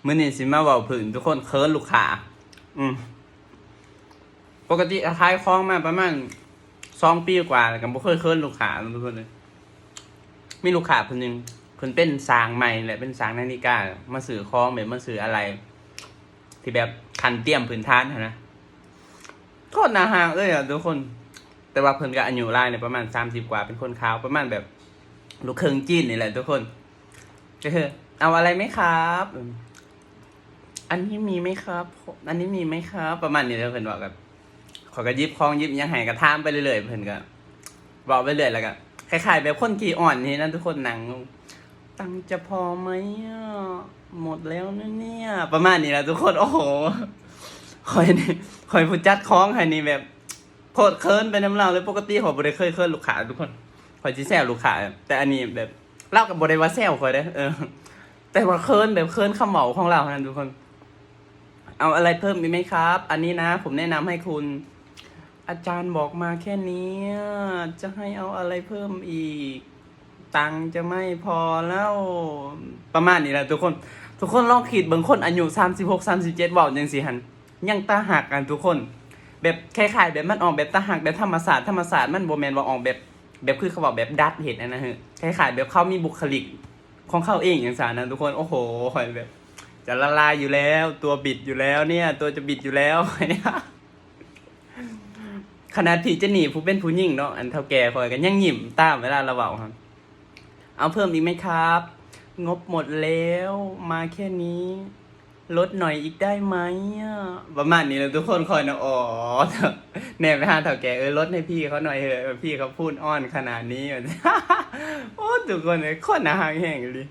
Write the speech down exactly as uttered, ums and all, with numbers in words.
มื้อนี้สิมาเว้าพื้นทุกคน เคินลูกค้า อืม ปกติขายของมาประมาณสองปีกว่าแล้ว ก็บ่เคยเคินลูกค้าทุกคนเลย มีลูกค้าคนหนึ่ง เพิ่นเป็นช่างใหม่แหละ เป็นช่างนาฬิกา มาซื้อของแบบมาซื้ออะไร ที่แบบขั้นเตรียมพื้นฐานหั้นนะ โคตรหน้าฮักเลยอ่ะทุกคน แต่ว่าเพิ่นก็อายุหลายเนี่ย ประมาณสามสิบกว่า เป็นคนขาว ประมาณแบบลูกครึ่งจีนนี่แหละทุกคน ก็คือ เอาอะไรไหมครับ อันนี้มีไหมครับ อันนี้มีไหมครับ ประมาณนี้เลย เพิ่นบอกกับ ข้อยก็หยิบของหยิบหยังให้ ก็ถามไปเรื่อยๆ เพิ่นก็บอกไปเรื่อย แล้วก็คล้ายๆ แบบคนขี้อ้อนนี่นะทุกคน นั่ง ตังค์จะพอไหมอ่ะ หมดแล้วนะเนี่ย ประมาณนี้แหละทุกคน โอ้โห ข้อยนี่ ข้อยผู้จัดของให้นี่แบบ โคตรเคินไปนำลาวเลย ปกติข้อยบ่ได้เคยเคินลูกค้าทุกคน ข้อยสิแซวลูกค้า แต่อันนี้แบบ ลาวก็บ่ได้ว่าแซวข้อยเด้อ เออ แต่ว่าเคินแบบเคินคำเว้าของลาวหั้นนะทุกคน เอาอะไรเพิ่มอีกไหมครับ อันนี้นะ ผมแนะนำให้คุณ อาจารย์บอกมาแค่นี้ จะให้เอาอะไรเพิ่มอีก ตังค์จะไม่พอแล้ว ประมาณนี้แหละทุกคน ทุกคนลองคิดเบิ่ง คนอายุสามสิบหก สามสิบเจ็ด เว้าจังซี่หั้น ยังตาฮักกันทุกคน แบบคล้ายๆ แบบมันออกแบบตาฮักแบบธรรมชาติ ธรรมชาติ มันบ่แม่นว่าออกแบบ แบบคือเขาบอกแบบดัดเฮ็ดหั้นนะ เฮ้ย คล้ายๆ แบบเขามีบุคลิกของเขาเองจังซั่นนะทุกคน โอ้โห ข้อยแบบ จะละลายอยู่แล้ว ตัวบิดอยู่แล้วเนี่ย ตัวจะบิดอยู่แล้ว ขนาดพี่เจนนี่ผู้เป็นผู้หญิงเนาะ อันเฒ่าแก่ข้อยก็ยังยิ้มตามเวลาลาวเว้าครับ เอาเพิ่มอีกไหมครับ งบหมดแล้ว มาแค่นี้ ลดหน่อยอีกได้ไหมอะ ประมาณนี้แหละทุกคน ข้อยนะ อ๋อ แนมไปหาเฒ่าแก่ เออ ลดให้พี่เขาหน่อยเถอะ พี่เขาพูดอ้อนขนาดนี้ โอ้ ทุกคนเอ้ย โคตรหน้าฮักแฮงอีหลี